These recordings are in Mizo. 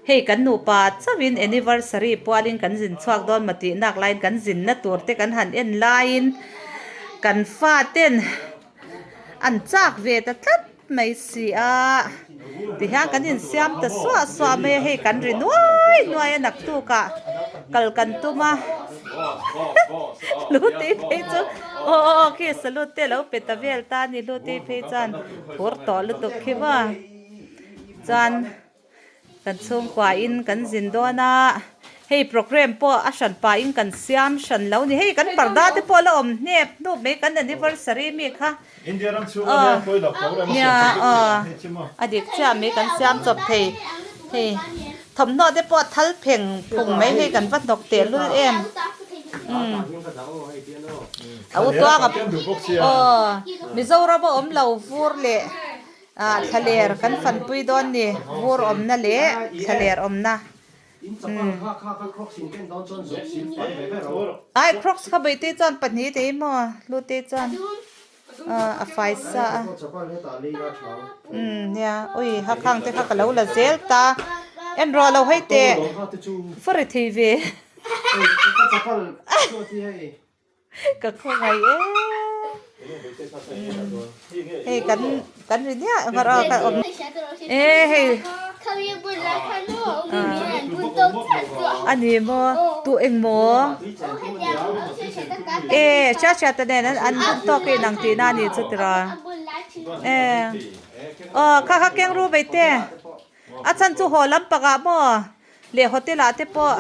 Hei kan nupa chauhin anniversary pualin kan zin chhuak dawn maw tih nak laiin kan zinna tur te kan han en laiin kan faten an chak ve ta tlat mai si a. Tihian kan insiam ta suah suah mai a, hei kan ri nuai nuai a naktukah kal kan tum a. Hlutei phei chu aw aw aw khi salute te lo pe ta vel ta a ni Hlutei phei chuan phur tawh lutuk khi maw chuan. Kan chhungkua in kan zin dawn a, hei programme pawh a hran pah in kan siam hran lo ni. Hei kan parda te pawh la awm hnep hnup mai kan anniversary mi kha. Aw nia aw a dik chiah mai kan siam chawp thei. Hei thawmhnaw te pawh thal pheng phung mai hei kan va hnawk teh lul em. Umm a u tuang a aw Mizoram a awm lo vur leh. Ah thlaler kan fanpui dawn ni, vur awmna leh thlaler awmna. Umm. Ai crocs kha Bawihtei chuan pahnih te hi maw Hlutei chuan ah a fai sa a. Umm nia ui hakhang te kha ka lo la zel ta. En rawh lo hei teh fawri thei ve. Ka khawngaih e. Hei kan kan ri niah ngar a ka awm. E hei. A ni maw tu eng maw. E hria hria ta nen an bun tawk in ang tihna a ni chu tira. E aw kha kha keng ru mai te. A chhan chu haw lampangah maw leh hotel ah te pawh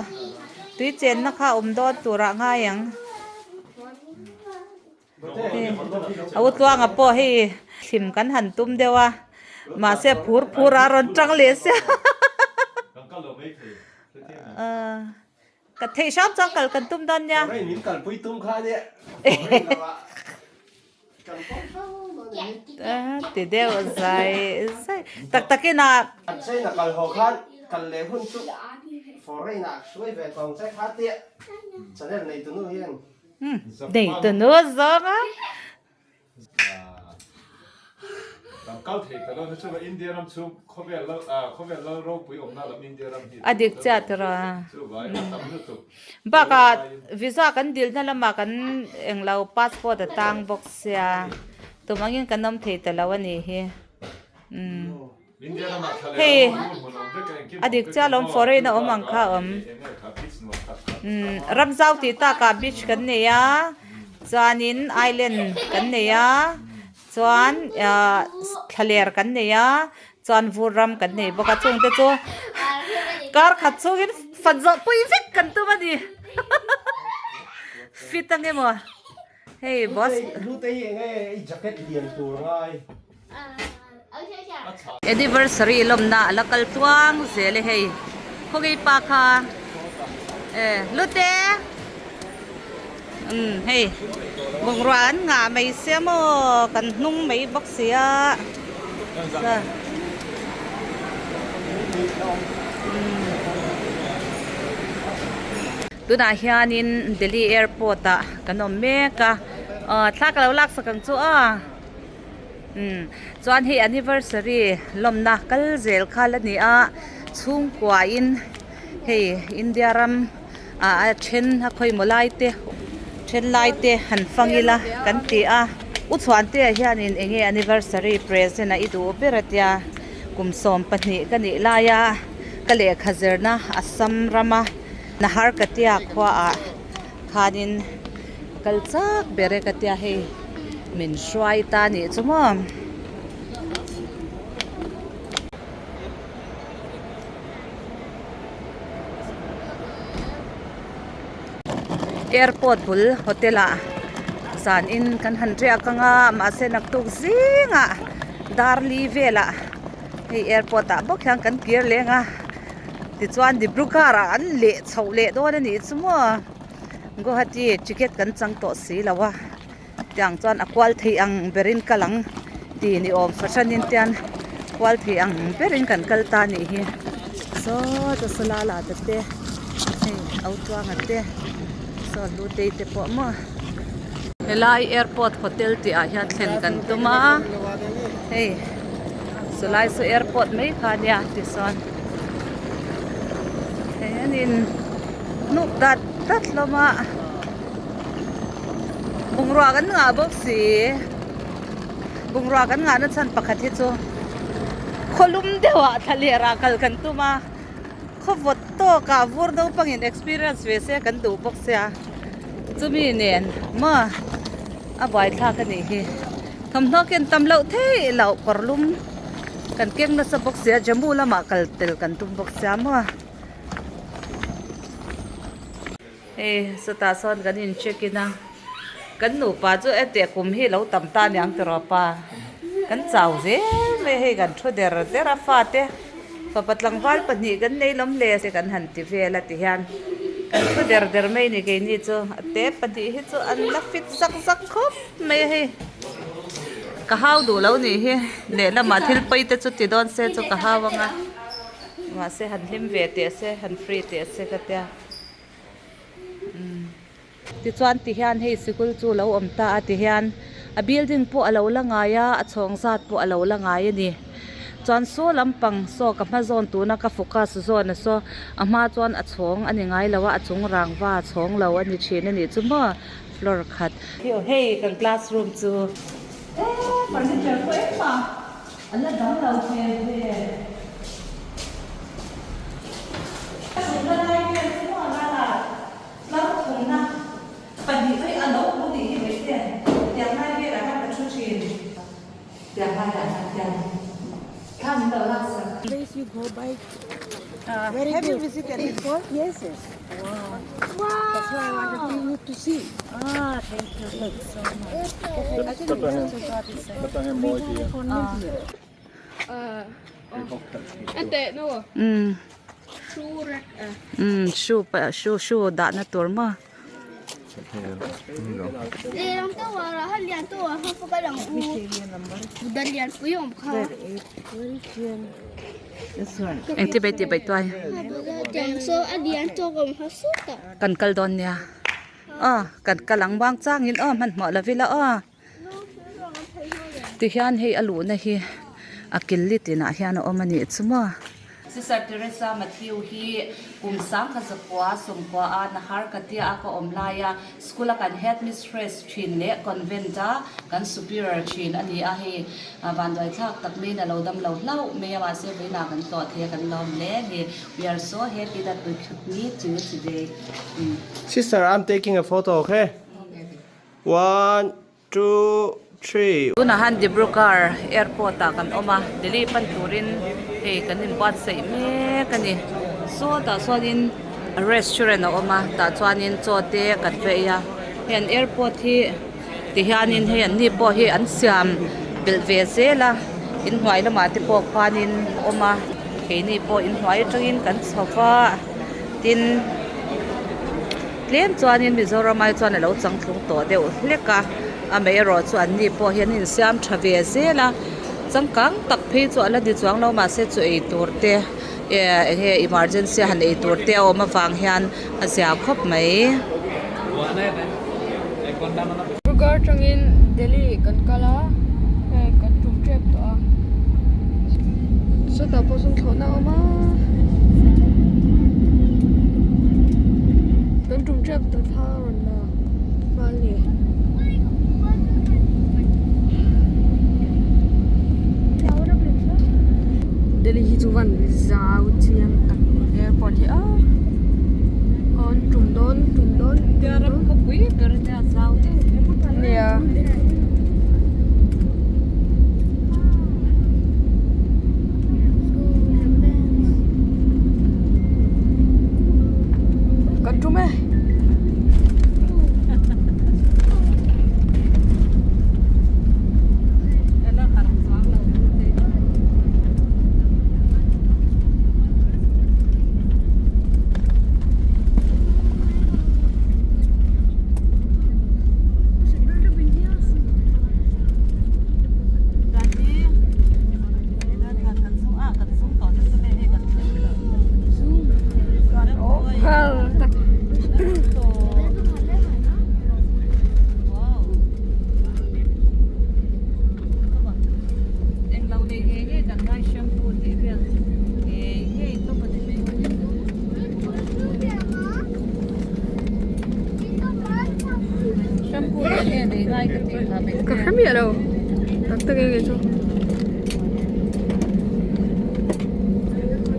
tui chenna kha a awm dawn turah ngai ang. A u tluanga pawh hei thlim kan han tum deuh a mahse phur phur a rawn tang leh sia ka theih hram chuan kal kan tum dawn nia. Ti deuh zai zai tak takin a. An chain a kal haw khan kal leh hun chu foreign ah hruai ve tawng che kha tia channel nei tunu hian. Nei tunu zawng a. A dik chiah tiraw. Bakah visa kan dilna lamah kan englo passport a tang bawk sia tum angin kan awm thei ta lo a nih hi umm hei a dik chiah alawm foreign a awm ang kha a awm umm ramzau tih takah beach kan nei a chuanin island kan nei a chuan ahh thlaler kan nei a chuan vur ram kan nei bawk a chung te chu kar khat chungin fan zawh pui vek kan tum a ni fit ang emaw hei boss anniversary lawmna a la kal tluang zel e hei khawngei pa kha e hlute umm hei bungrua an ngah mai sia maw kan hnung mai bawk sia tunah hianin Delhi airport ah kan awm mek a aw thla ka lo laksak ang chu aw. Umm chuan hei anniversary lawmna kal zel kha la ni a chhungkua in hei India ram ah a then a khawimaw lai te then lai te han fang ila kan ti a u chhuante ah hianin eng nge anniversary present a i duh ber a tia kum 12 ka nih lai a ka lehkha zirna Assam rama Naharkatia khua ah khanin kal chak ber e ka tia hei min hruai ta nih chu maw. Airport bul hotel ah zan in kan han riak anga mahse naktuk zingah darli velah hei airport ah bawk hian kan kir leng a tichuan Dibrugarh ah an leh chhoh leh dawn a nih chu maw. Guwahati ticket kan chang tawh si lo a tiang chuan a kual thei ang berin kal ang tih ni awm fahranin tian kual thei ang berin kan kal ta a nih hi saw chu saw la te te hei au chuanga te saw hlutei te pawh maw helai airport hotel tih ah hian thlen kan tum a hei sawlai saw airport mai kha ania tisawn. An in hnuk dat dat hlawm a bungrua kan ngah bawk si bungrua kan ngah na chhan pakhat hi chu khawlum deuh ah thla leh rah kal kan tum a khaw vawt tawk ah vur naupang in experience ve se kan duh bawk sia chumi nen maw a buaithlak a nih hi thawmhnaw ken tam loh theih loh kawr lum. Kan keng nasa bawk sia Jammu lamah kal tel kan tum bawk sia maw. Hei sawtah sawn kan in check in a kan nupa chu ete kum hi lo tam ta aniang tiraw pa kan chau zel mai a hei kan thu der der a fate fapa tlangval pahnih kan nei lawm hle te kan han ti vel a ti hian kan thu der der mai a ni keini chu a te pahnih hi chu an la fit zak zak khawp mai a hei. Ka hau duh lo nih hi lehlamah thil pawi te chu ti dawn se chu ka hau anga mahse han hlim ve teh se han free teh se ka tia umm tichuan ti hian hei sikul chu lo awm ta a ti hian a building pawh a lo la ngai a a chhawng zat pawh a lo la ngai a ni chuan saw lampang saw ka hma zawn tuna ka focus zawn a saw a hma chuan a chhawng a ni ngai lo a a chung rangva a chhawng lo a ni thin a nih chu maw. Floor khat. Hei kan classroom chu eh furniture pawh engmah an la dang lo hmel ve. Ka thutna lai vel chu maw lala tlar thumna pahnih hi a lo awm tih hi hmeichhe tiang lai velah khan ka thu thin. Tiang lai ah khan hian thla min lo lak sak. Place you go by. Very Have you good. visited before? Yes, yes. Wow. That's why I wanted to you to see. Ah, thank you. Thank you so much. I think we just got this. Shoe shoe shoe dahna tur maw. Engti bai tih bai tuai kan kal dawn nia aw kan kal ang bang changin aw hmanhmawh lovila aw. Tihian hei a luhna hi a kil li tinah hian a awm a nih chu maw. Sister Teresa Matthew hi kum sangkhat zakua sawmkua a Nahar Katia a ka awm laia school a kan headmistress thin leh convent a kan superior thin a ni a, hei vanduai thlak tak maiin a lo dam lo hlauh mai a mahse vawiinah kan tlawh thei a kan lawm hle a ni. We are so happy that we could meet you today. Sister, I'm taking a photo, okay? One, two, three. Tunah han Dibrugarh airport ah kan awm a, Delhi pan turin hei kan inbuatsaih mek a ni. Sawtah chuanin restaurant a awm a, tah chuanin chaw te kan va ei a. Hei an airport hi ti hianin hei an ni pawh hi an siam belh ve zel a, inhnuai lamah te pawh khuanin a awm a, keini pawh inhnuai atangin kan chho va, tin. Tlem chuanin Mizoram ai chuan a lo changtlung tawh deuh hlek a, amaherawh chu an ni pawh hian an insiam tha ve zel a, changkang tak phei chu a la ni chuang lo mahse chu ei tur te eh eng nge emergency a han ei tur te a awm avang hian a zia khawp mai. Dibrugarh atangin Delhi kan kal a, hei kan tum tep tawh a, sawtah pawh sawn thlawhna a awm a. Kan tum tep ta thla a rawn la nghal ni. Delhi hi chu van zau chiang tak airport hi a awn tum dawn tum dawn nia. Kan tum e. Tak tak e kei chu.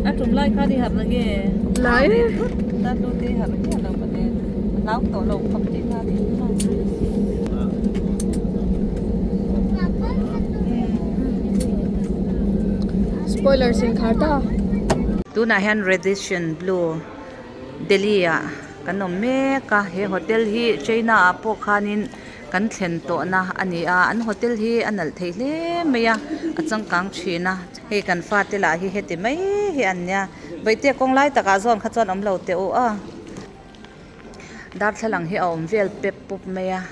A tum lai khan i harh na nge? Lai. Ta tu te harh hian lo mawle. A hlau tawh lo khawp tih kha ni. Spoiler sin khar ta. Tunah hian Radisson Blu Delhi ah kan awm mek a, he hotel hi China ah pawh khanin kan thlen tawhna a ni a, an hotel hi a nalh thei hle mai a, a changkang thin a, hei kan fate lah hi heti mai hi an nia, vaihte kawng lai takah zawn kha chuan awm lo teh u a, darthlalang hi a awm vel pep pup mai a,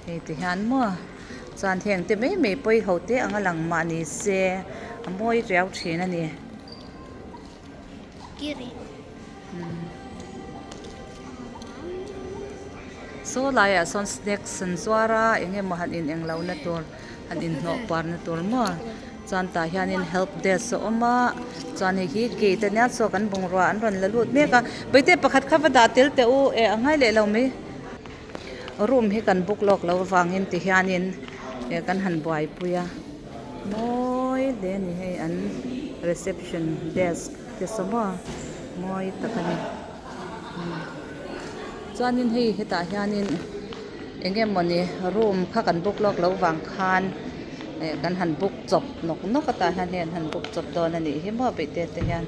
hei ti hian maw chuan heng te mai mai pawi ho te anga lang mah ni se a mawi riau thin a ni. Saw laiah sawn snacks an zuar a eng emaw han in englo na tur han inhnawh par na tur maw chuan tah hianin help desk a awm a chuan hei hi gate ania saw kan bungrua an rawn la lut mek a bawihte pakhat kha va dah tel teh u eh a ngai leh lo mai room hi kan book lawk loh avangin ti hianin eh kan han buaipui a mawi hle a ni hei an reception desk te saw maw mawi tak a ni chuanin hei hetah hianin eng emawni room kha kan book lawk loh vang khan eh kan han book chawp nawk nawk a tah hian hei an han book chawp dawn a nih hi maw bawihte te hian.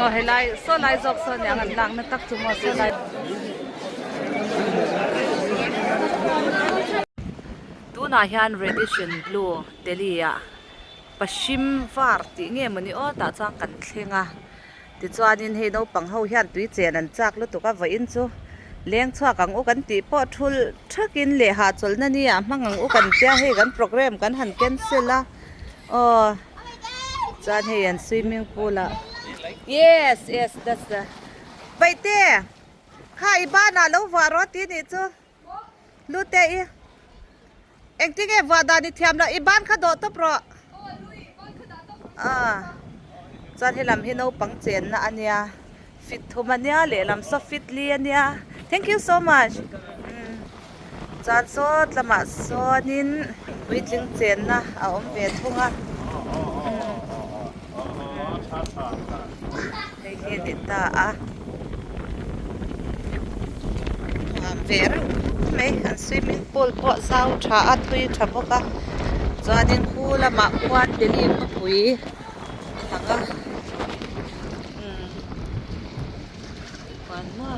Aw helai saw lai zawk saw aniang an lakna tak chu maw saw lai tunah hian Radisson Blu Delhi ah Pashim var tih nge mawni aw tah chuan kan thleng a tichuanin hei naupang ho hian tui chen an chak lutuk a vawiin chu leng chhuak ang u kan tih pawh thul thakin leh hahchawlhna ni ah hmang ang u kan tia hei kan programme kan han cancel a aw chuan hei an swimming pool ah yes yes that's the paihte kha i banah lo vuah rawh tih nih chu lute i Engtin nge vuah dan i thiam loh i ban kha dawh tawp rawh. Ah chuan helam hi naupang chenna a nia fit thum a nia lehlam saw fit li a nia thank you so much chuan sawt lamah sawnin puitling chenna a awm ve thung a hei hi a ni ta a. Nuam ve reuh khawp mai an swimming pool pawh zau tha a thui tha bawk a chuanin khu lamah khuan Delhi khawpui a lang a umm huan maw.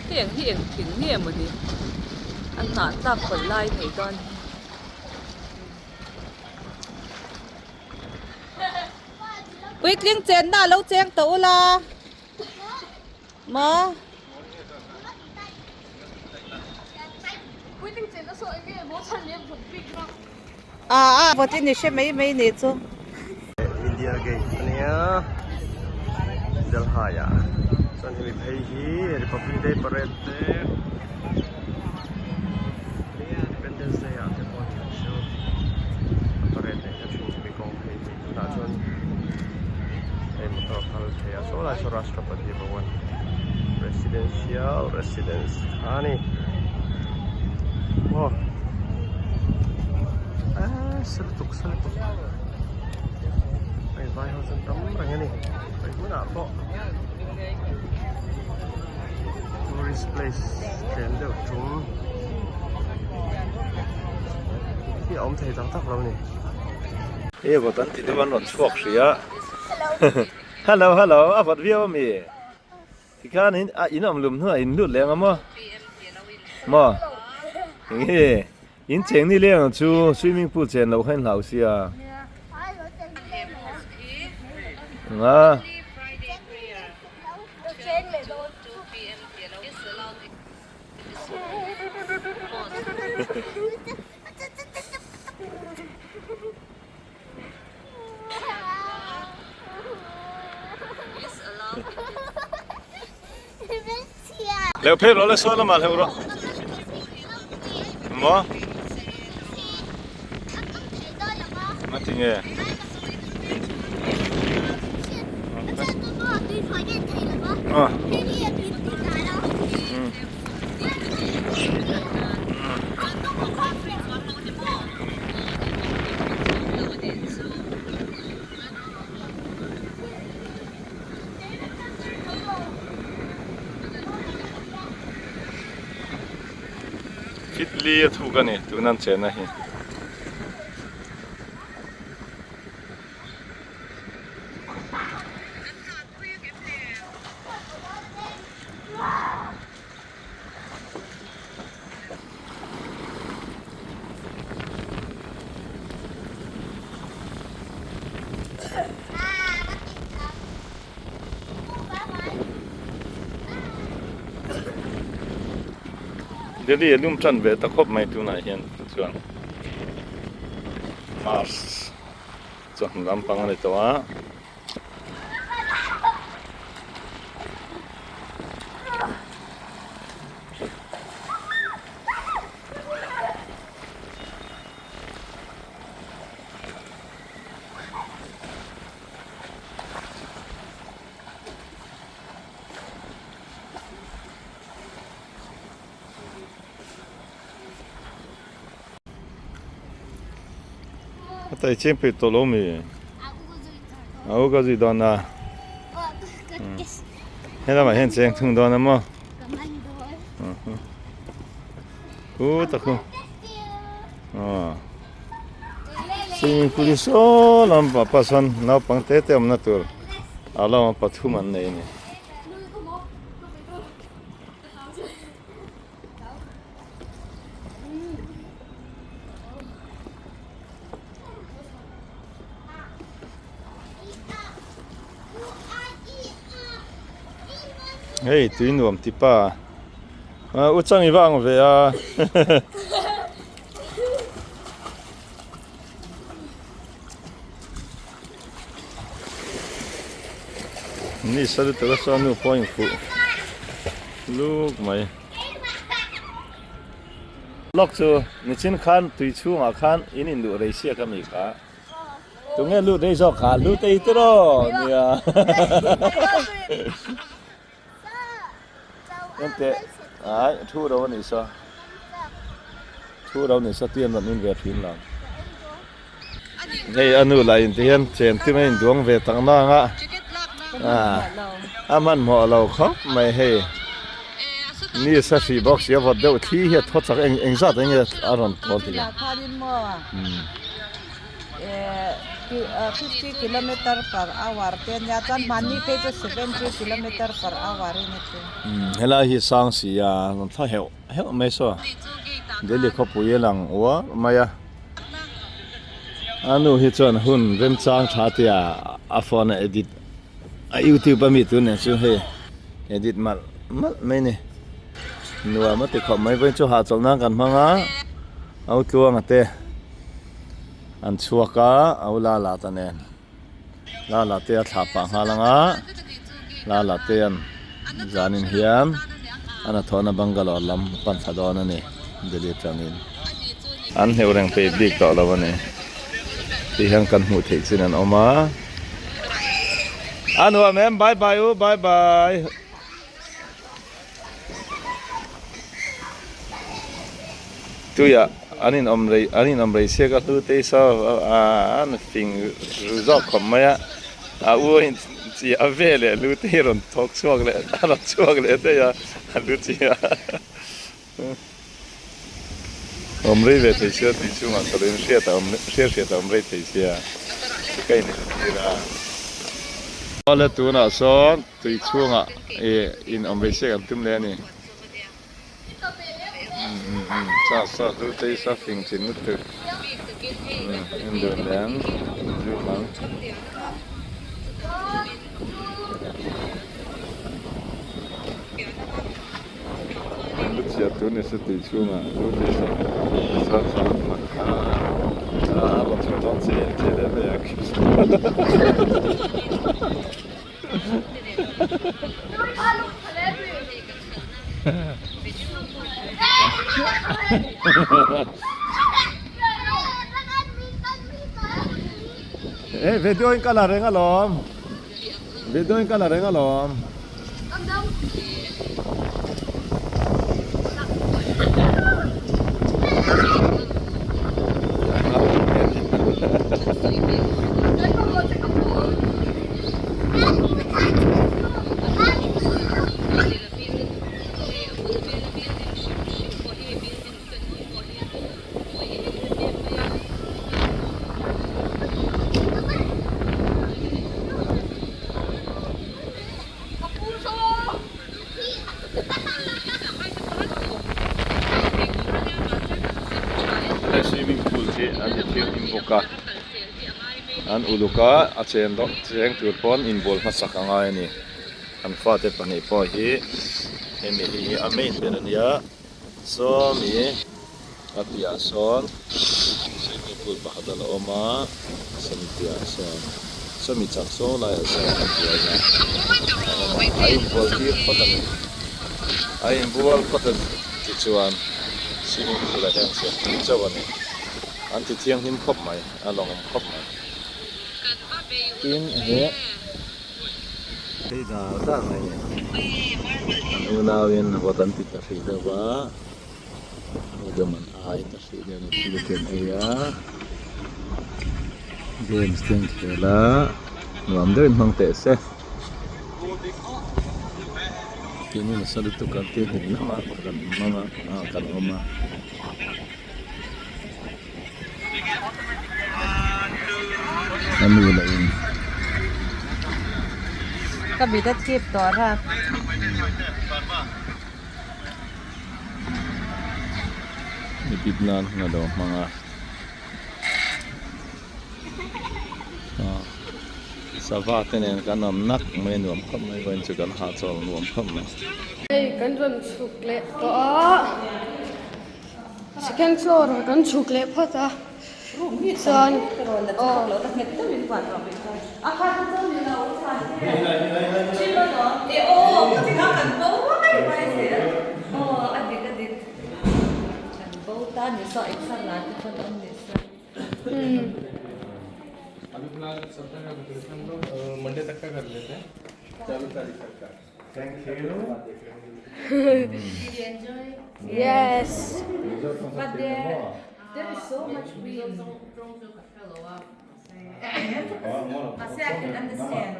Heng hi eng thing nge mawni a hnah tlak kawlh lai nei dawn hi. Puitling chenna a lo cheng tawh ula maw. A a vawt in i hre mai mai ni chu. India Gate ania Delhi ah chuan hemi phei hi Republic Day parade te Independence Day ah te pawh ni ang chu a parade neih na thin hemi kawng phei hi tunah chuan hei motor kal thei a saw lai saw Rashtrapati Bhavan Presidential Residence kha a ni maw eee sa lutuk sa lutuk hei vai ho chuan tam reng a ni hei hmunah pawh tourist place tlem deuh tum hi a awm thei tak tak lo a ni. Hei vawt an ti deuh an rawn chhuak hrih a hello hello a vawt viau ami tikhan in a in awm lum hnuah in lut leh ang a maw maw enge in cheng ni leng ang chu swimming pool chen loh kha in hlau sia nga. Hleuh phei rawh le saw lamah hleuh rawh. Maw? Ngati nge? Ah. Fit li a thuk a ni tuna an chenna hi. Delhi a lum tan ve ta khawp mai tunah hian chuan Mars chawhnu lampang a ni tawh a. A tai cheng pei tawh lo mi? A u ka zui dawn a. He lamah hian cheng thung dawn a maw? Khu tak khu. Swimming pool hi saw lam pa sawn naupang te te awmna tur a lama pathum an nei a ni. Hei tui nuam ti pa u chang i vang ve a Ni sa lutuk a chuan nu pawh a infuh luk mai. Lawk chu nichin khan tui chhungah khan in inluh rei siak a mi kha. Tunge lut rei zawk kha? Lut ei tiraw nia. Enteh ai thu ro a nih saw thu ro nih saw tian rawn in ve thin lo hei a nu lah in ti hian chen tim a induang ve tak nang a a hmanhmawh lo khawp mai hei ni sa hrih bawk si a vawt deuh thli hi a thaw chak eng eng zat eng nge a rawn thaw tih 50 kilometer per hour te ania chuan hmanni phei chu 70 kilometer per hour in a ti. Helai hi sang si a rawn thla heuh heuh mai saw Delhi khawpui a lang uar mai a a nu hi chuan hun remchang tha tia a phone a edit a youtube ami tur nen chu hei edit malh malh mai a ni nuam a ti khawp mai vawiin chu hahchawlh nan kan hmang a au tluanga te. An chhuak a, a u Lala ta nen. Lala te a thlah pah nghal ang a, Lala te an zanin hian a hnathawhna bungalow lam a pan thla dawn a ni, Delhi atangin. An hleuh reng peih bik tawh lo a ni. Tih hian kan hmuh theih chin an awm a. A nuam em? Bye bye u, bye bye. Tuiah an in awm rei an in awm rei siak a hlu te saw an fing ru zawk khawp mai a a u a in chi a ve leh hlu te hi rawn thawk chhuak leh a rawn chhuak leh daih a a lu chi a awm rei ve thei sia tih chhungah ka lo in hriat a awm hriat hriat a awm rei thei sia ka in entir a. Awle tunah sawn tui chhungah ih in awm rei siak an tum leh a ni. Sa sa hlu te hi sa fing chin lutuk en dun leh ang zoom ang. Lu chhiat tur ni se tui chhungah lu te sa sa sa a a rawn chhuah dawn che che leh mai ang. Eh video in ka la reng alawm video in ka la reng alawm. Helai swimming pool hi an ti thianghlim bawk a an uluk a a chen deuh cheng tur pawn inbual hmasak a ngai a ni an fate pahnih pawh hi hemi hi a main ber a nia sawmi a piahah sawn swimming pool pakhat a la awm a sawmi piahah sawn sawmi chak saw laiah sawn a buaina a awm a a inbual tir phawt a ni a inbual phawt a tichuan swimming pool ah hian chhiat tir chauh a ni an ti thianghlim khawp mai a lawngawm khawp mai tin he. Hei dar dar mai ni. An unauin vawt an ti ta hrih deuh a, dum an ai ta hrih deuh a thil te an ei a, games te an khel a, nuam deuhin hmang teh se. Tin nasa lutuk an ti hlim lamah kan hmang a kan awm a. A nu lah in Ka mit a thip tawh rap. Edit nan hun a lo hmang a. Sava te nen kan awm nak mai a nuam khawp mai vawiin chu kan hahchawl nuam khawp mai. Hei kan rawn chhuk leh tawh a. Second floor ah kan chhuk leh phawt a chuan aw. Thank you. Did you enjoy? Yes. But there, there is so much wind. Mahse I can understand.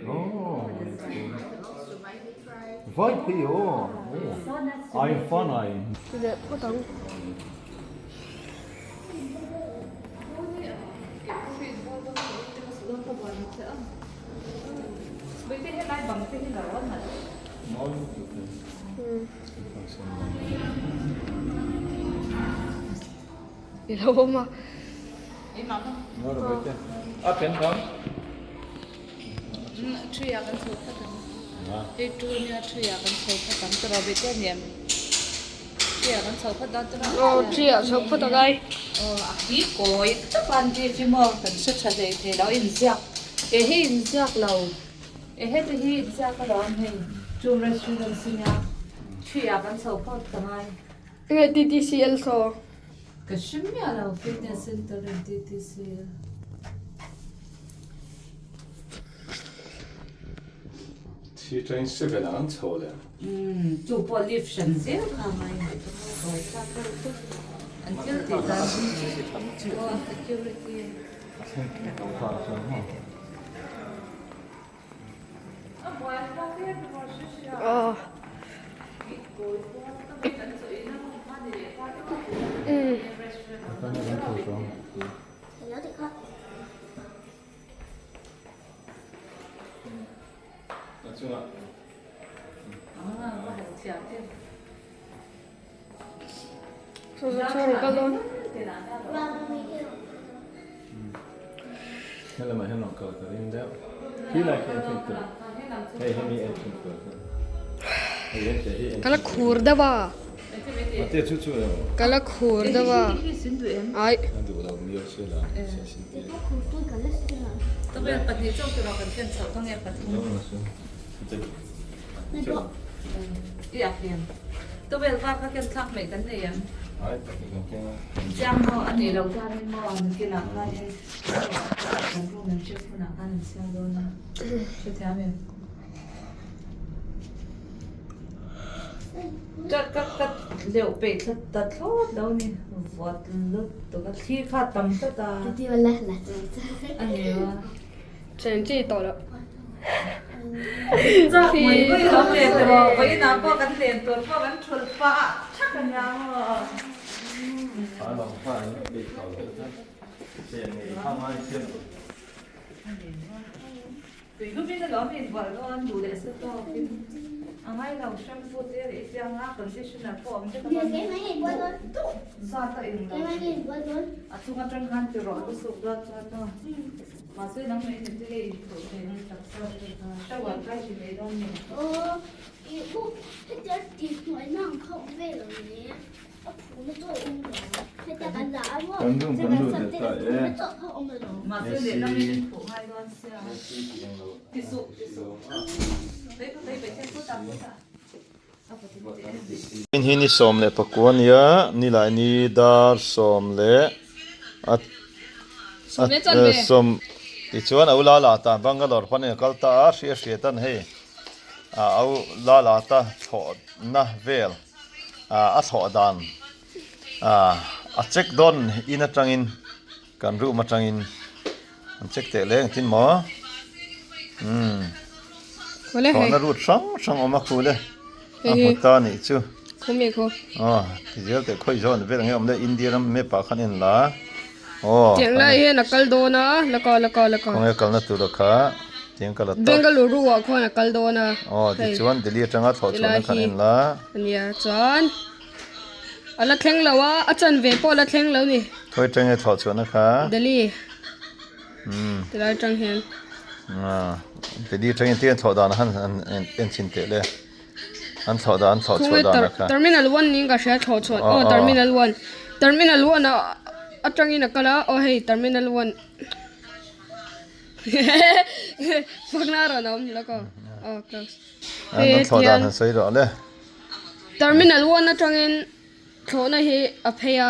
Oh. Vai phei aw. Ai fan ai. Ti leh phawt ang. I lo awm a. Aw tree ah chho phawt ang ai. Aw a khi kawi tak a an tih hi maw kan hre tha hlei thei lo inziak e hi inziak lo e heti hi inziak alawm hei chu restaurant sia tree ah kan chho phawt ang ai. Enge TTCL saw? Ka hre miah lo fitness center in TTCL. Thi train 7 ah an chho leh. Umm chu pawh lift hran zel kha ngai mai chu maw buai thlak deuh chu an thil tih dan hi aw security a buai thlak em maw hre hria Ka la khur deuh a ka la khur deuh a ai. Chen chi tawh loh. Kan room kan lut leh ta e. In hi ni 14 ania nilai ni dar sawm leh a sawm tichuan a ula la ta Bangalore panin a kal ta a hria hria tan hei a au la la ta thlawhna vel a thlawh dan a check dawn in atangin kan room atangin an check teh leh engtin maw umm thlawhna route hrang hrang awm a khul e a hmu ta a nih chu aw tizel teh khawi zawn vel ang e awm le India ram map ah khan en la aw Tiang lai hian a kal dawn a laka laka laka khawnge kalna tur a kha tiang kal a tawp Bengaluru ah khuan a kal dawn a aw tichuan Delhi atanga thlawh chhuahna khan en la ania chuan A la thleng lo a, a chanve pawh a la thleng lo ni. Khawi tang nge thlawh chhuahna kha? Delhi. Tilai tang hian. Delhi tangin tiang thlawh dan han en chhin teh le. An thlawh dan, an thlawh chhuah dan kha. Terminal 1 niin ka hria thlawh chhuah. Aw Terminal 1. Terminal 1 a atangin a kal a, aw hei Terminal 1. Fakna a rawn awm lo ka. Aw close. An thlawh dan han sawi rawh le. Terminal 1 atangin thlawhna hi a phei a.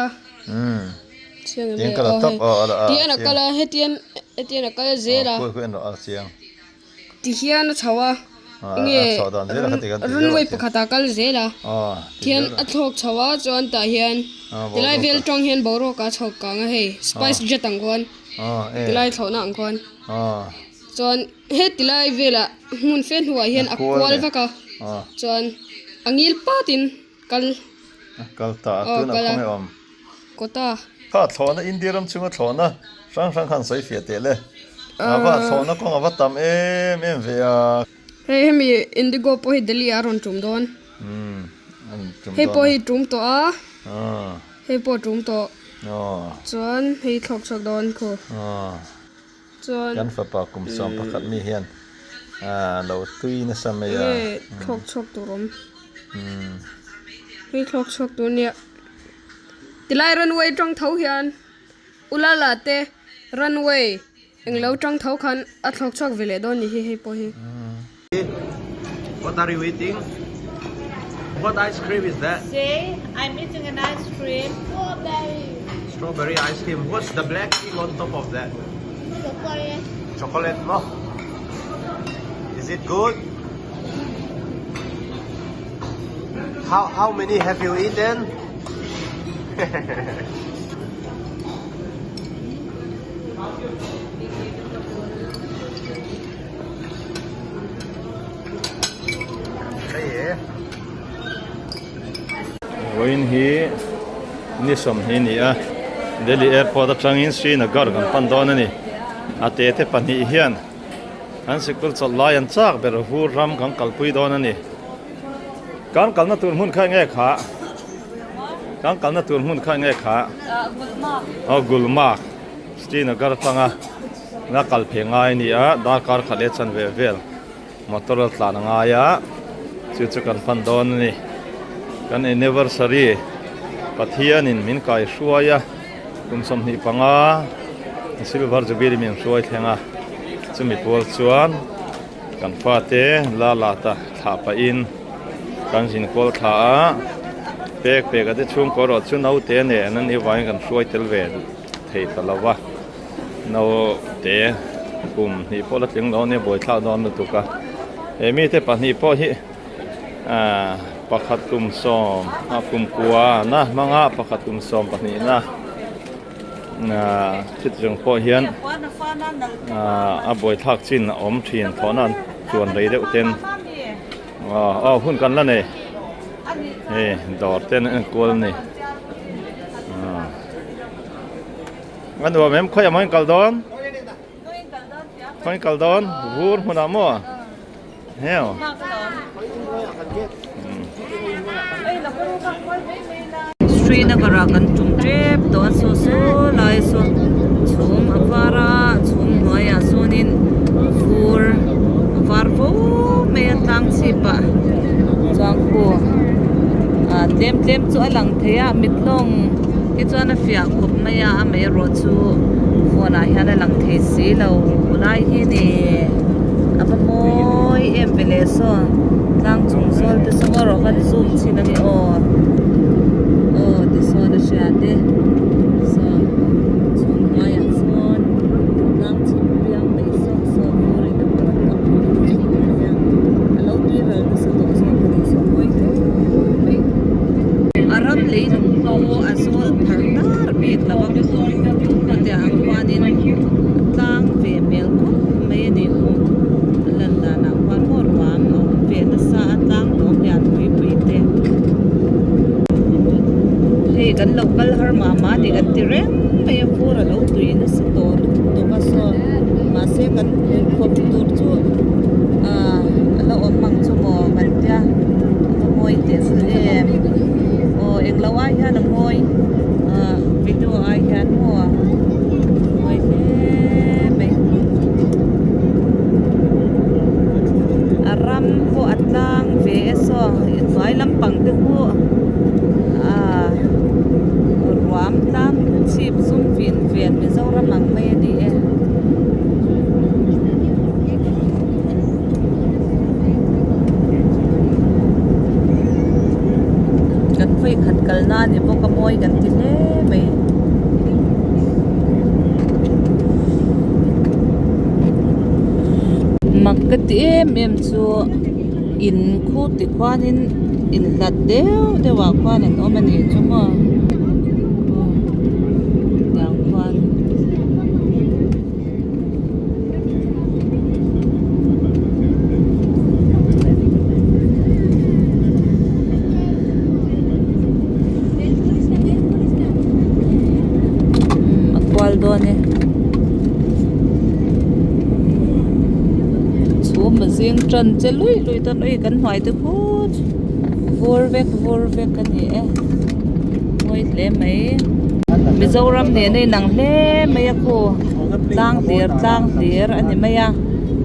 Tiang kal a tawp aw a Tihian a kal a hetian hetian a kal zel a. Khuai khuai en rawh a chiang. Tihian a chho a. Enge runway pakhat ah kal zel a. Tihian a thlawk chho a chuan tah hian tilai vel tang hian boruak a chho kang a hei spice jet ang khuan tilai thlawhna ang khuan chuan Heti lai velah hmun fe hnuah hian a kual vak a, chuan a ngil patin kal A kal ta a, tunah khawnge awm? Kawta. Kha thlawhna India ram chhunga thlawhna hrang hrang khan sawi fiah teh le. A va thlawhna kawng a va tam em em ve a. Hei hemi Indigo pawh hi Delhi ah a rawn tum dawn. Umm a rawn tum dawn a. Hei pawh hi tum tawh a. Hei pawh tum tawh. Chuan hei thlawk chhuak dawn khu. Chuan. Kan fapa kum 11 mi hian lo tui nasa mai a. Nge thlawk chhuak tur awm. Hei thlawk chhuak tur nia. Tilai runway tang tho hian Ulala te runway englo tang tho khan a thlawk chhuak ve leh dawn ni hi hei pawh hi. What are you eating? What ice cream is that? See, I'm eating an ice cream. Strawberry. Strawberry ice cream. What's the black thing on top of that? Chocolate. Chocolate, no? Is it good? How how many have you eaten? Vawiin hi ni 20 ni a Delhi airport atangin Srinagar kan pan dawn a ni a te te pahnih hian an sikul chawlh lai an chak ber vur ram kan kalpui dawn a ni kan kalna tur hmun kha enge kha kan kalna tur hmun kha enge kha aw Gulmarg Srinagar atanga la kal phei ngai a ni a darkar khat leh chanve vel motor a tlan a ngai a chu chu kan pan dawn a ni kan anniversary Pathianin min kai hruai a kum 25 silver jubilee min hruai thleng a. Chumi pual chuan kan fate la la ta thlah pahin kan zin kual thla a, pek pek a te chhungkaw erawh chu naute nen an nih avangin kan hruai tel ve thei ta lo va, naute kum hnih pawh la tling lo ania buaithlak dawn lutuk a, he mite pahnih pawh hi ahh pakhat kum sawm a kum kua na hmanga pakhat kum sawm pahnihna. Chutiang pawh hian a buaithlak chin a awm thin thawhna an chuan rei deuh ten aw hun kan la nei hei dawr ten an enkual a ni a nuam em khawiah maw in kal dawn khawiah in kal dawn vur hmunah maw. Heo. Srinagar ah kan tum tep tawh a saw saw lai saw chhum a var a chhum hnuaiah sawnin fur a var fo mai a tlang chhip ah chuan khu ah tlem tlem chu a lang thei a mit lawng hi chuan a fiah khawp mai a amaherawh chu phone ah hian a lang thei si lo lai hi ni a va mawi em ve leh saw tlang chung zawl te saw erawh khan zoom chhin a ni aw aw tisawn a hriat e saw chhum hnuaiah sawn tlang chhip piang mai sawk sawk vur in a phum a phum vek mai a a lo tui ral nasa tawh zawk a ni saw mawi hle mai a ram leilung pawh a zawl pharh tar bik lo a hetiang ang khuanin tlang ve hmel khawp mai a ni khu a lan danah khuan maw ruam a awm ve nasa a tlang tawm lian pui pui te hei kan lo kal har mah mah ni kan ti reng mai a fur a lo tui nasa tawh lutuk tawh a saw mahse kan khawp tur chu ah a la awm ang chu maw kan tia a mawi teh zul em aw englo ai hian a mawi ah video ai hian maw mawi hle mai a ram pawh a tlang ve e saw hnuai lampang te khu ah ruam tlang chhip zum vin vel Mizoram ang mai a ni e. Kan vawi khat kal na a ni bawk a mawi kan ti hle mai. Mak ka ti em em chu in khu ti khuanin in hlat deuh deuh ah khuan an awm a ni chu maw tiang khuan. A kual dawn e chhum a zing tan che lui lui dawn ui kan hnuai te khut vur vek vur vek a ni e mawi hle mai Mizoram nen a inang hle mai a khu tlang hlir tlang hlir a ni mai a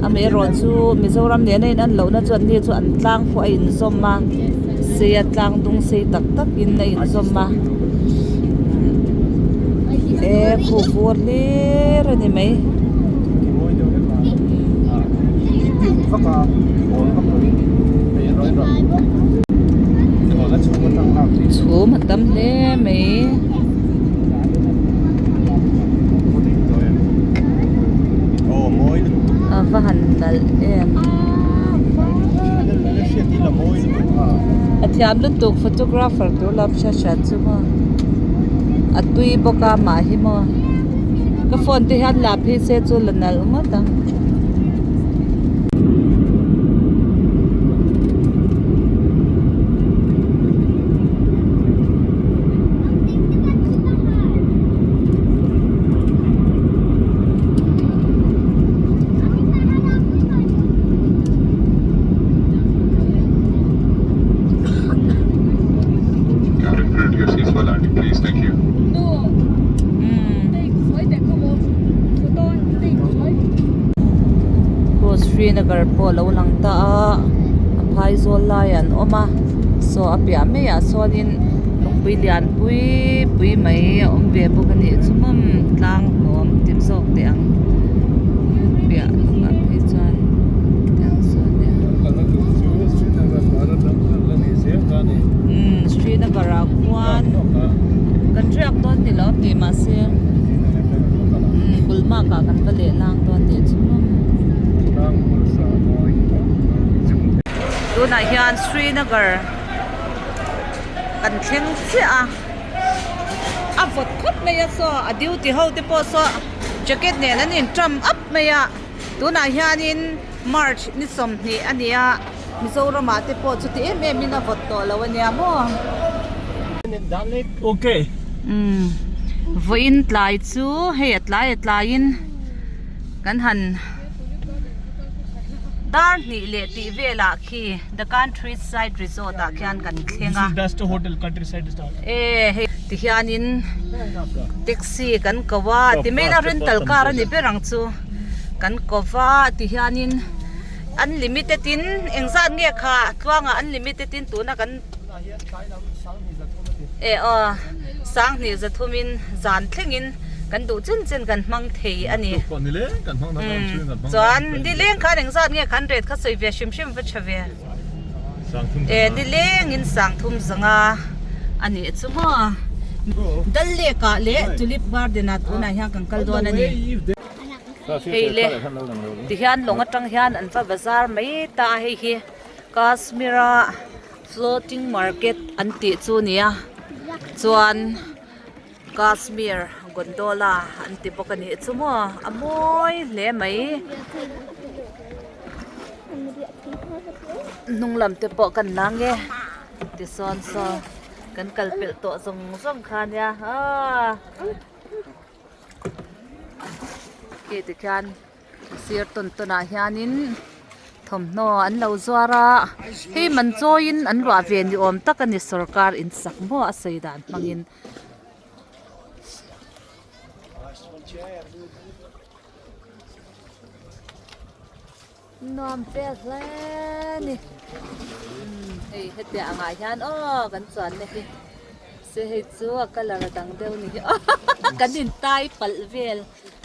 amaherawh chu Mizoram nen a inan lohna chuan ni chu an tlang pawh a inzawm a sei a tlang dung sei tak tak in a inzawm a e khu vur hlir a ni mai. Chhum a tam hle mai. A va han nalh em. A thiam lutuk photographer tur lam hriat hriat chu maw a tui bawk a mah hi maw ka phone te hian la phei se chu la nalh ngawt ang. Srinagar pawh a lo lang ta a a phai zawl lai an awm a saw a piah maiah sawnin lungpui lian pui pui mai a awm ve bawk a nih chu mawm tlang hlawm ti zawk teh ang piah lawkah. Tunah hian Srinagar kan thleng chiah a, a vawt khawp mai a saw a duty ho te pawh saw jacket nen an in ṭam up mai a, tunah hianin March ni 20 a ni a, Mizoram ah te pawh chuti em em in a vawt tawh lo a nia maw. Umm vawiin tlai chu hei a tlai a tlaiin kan han dar hnih leh tih velah khi the country side resort ah khian kan thleng a e hei ti hianin taxi kan ko a ti mai ila rental car a ni ber ang chu kan ko va ti hianin unlimited in engzat nge kha tluangah unlimited in tuna kan e aw sanghnih zathumin zan thlengin kan duh chin chin kan hmang thei a ni chuan nileng khan engzat nge khan rate kha sawi ve hrim hrim va tha ve e nilengin sangthum zanga a nih chu maw Dal Lake ah leh Tulip Garden ah tunah hian kan kal dawn a ni. Hei le tihian lawng atang hian an va bazar mai ta a hei hi Kashmir a floating market an tih chu a ni a chuan Kashmir gondola an ti bawk a nih chu maw a mawi hle mai hnung lam te pawh kan lang e tisawn saw kan kal pelh tawh zawng zawng kha a nia aaa. Khi tikhian sir tawn tawn ah hianin thawmhnaw an lo zuar a hei man chawiin an luah ve ni awm tak a ni sawrkar in sak maw a sawi dan hmangin. Nuam fel hle a ni hei hetiang angah hian aw kan chuanna hi se hei chu a colour a dang deuh ni hi kan in tai palh vel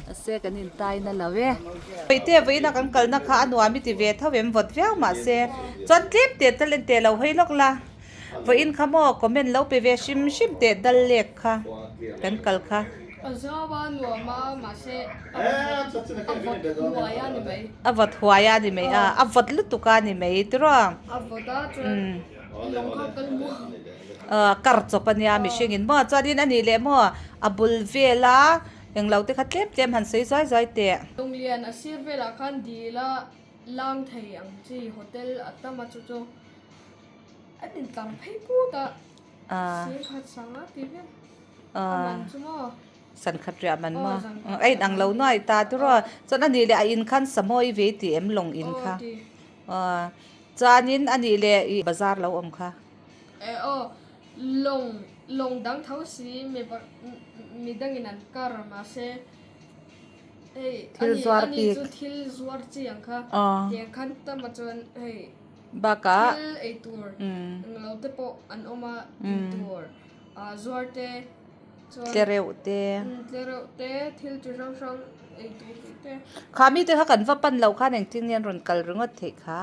mahse kan in tai na lo e. Hei te vawiin a kan kalna kha a nuam i ti ve tho em vawt viau mahse chuan tlem teh tal en teh lo hawi lawk la vawiin kha maw comment lo pe ve hrim hrim teh dal lek kha kan kal kha. A zau a nuam a mahse a vawt huai a ni mai. A vawt huai a ni mai a, a vawt lutuk a ni mai tiraw. A vawt a chuan lawng kha kal muang. Kar chawp a nia mihringin maw chuanin a nih leh maw a bul vela englo te kha tlem tlem han sawi zuai zuai teh. Lunglian a sir velah khan dil a lang thei ang chi hotel a tam a chu chu an intlar phei put a sir khat sanga tih vel. A man chu maw? San khat riah man maw? A in ang lo nuai ta tiraw? Chuan a nih leh a in khan samawi ve i tih em lawng in kha? Aw chuanin a nih leh i bazar lo awm kha? E aw lawng lawng dang tho si mi midangin an kar mahse hei Thil zuar a ni bik chu thil zuar chi ang kha tiang khan tama chuan hei bakah thil ei tur englo te pawh an awm a ei tur. Ah zuar te chuan Tlereuh te. Tlereuh te thil chi hrang hrang ei tur tih te. Kha mite kha kan va pan loh khan engtin nge an rawn kal ringawt theih kha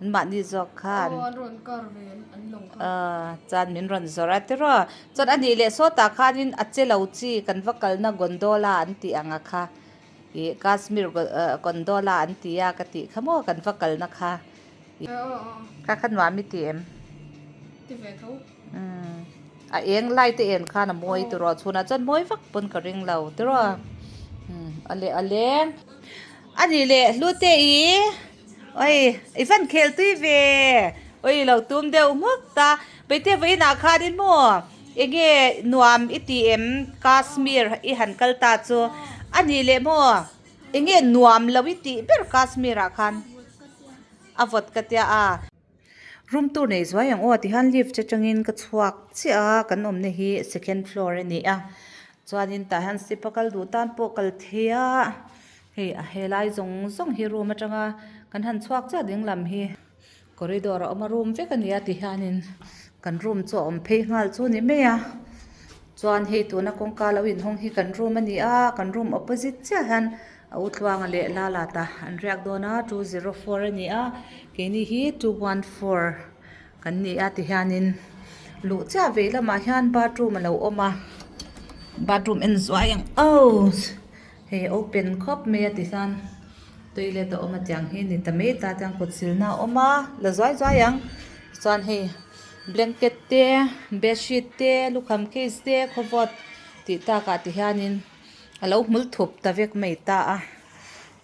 an mahni zawk khan. Aw an rawn kar ve an lawng kha. Aw chuan min rawn zawrh a tiraw chuan a nih leh sawtah khanin a che lo chi kan va kalna gondola an tih ang a kha ih Kashmir gondola an ti a ka tih kha maw kan va kalna kha. Aw aw. Kha kha nuam i ti em? Ti ve tho. Umm a eng lai te en khan a mawi tiraw chhunah chuan mawi vak pawn ka ring lo tiraw umm a leh a leng a nih leh hlute i oi i van khel tui ve oi lo tum deuh hmuk ta paite vawiinah khanin maw enge nuam i ti em Kashmir i han kal ta chu a nih leh maw enge nuam lo i tih ber Kashmir ah khan a vawt ka tia a. Room tour nei zuai ang aw tihian lift atangin ka chhuak chiah a kan awmna hi second floor a ni a chuanin tah hian step a kal duh tan pawh kal thei a hei a helai zawng zawng hi room atanga kan han chhuak chiah ding lam hi corridor a awm a room vek a ni a tihianin kan room chu a awm phei nghal chu a ni mai a chuan hei tuna kawngka lo inhawng hi kan room a ni a kan room opposite chiah hian. A utluanga leh lala ta an riak dawn a 204 a ni a keini hi 214 kan ni a tihianin luh chiah vei lamah hian bathroom a lo awm a bathroom en zuai ang aw hei open khawp mai a tihian. Toilet a awm a tiang hi ni ta mai ta chuan kut silna a awm a la zuai zuai ang chuan hei blanket te bedsheet te lukham case te khawvawt tih takah ti hianin a lo hmul thup ta vek mai ta a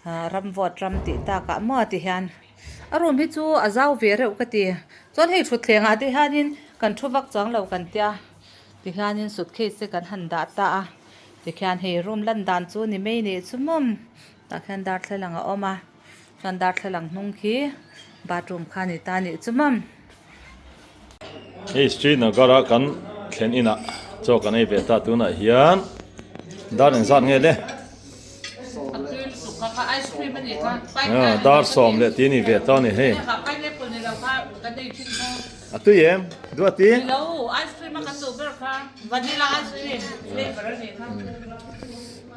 ah ram vawt ram tih takah maw ti hian a room hi chu a zau ve reuh ka ti chuan hei thutthleng ah te hianin kan thu vak chuang lo kan tia ti hianin suitcase te kan han dah ta a tikhian hei room lan dan chu ni mai nih chu mawm. Tah khian darthlalang a awm a chuan darthlalang hnung khi bathroom kha a ni ta anih chu mawm. Hei Srinagar a kan thlen inah chaw kan ei ve ta tunah hian dar engzat nge le? Dar 10 leh tih a ni ve ta a ni hei. A tui em? Duati?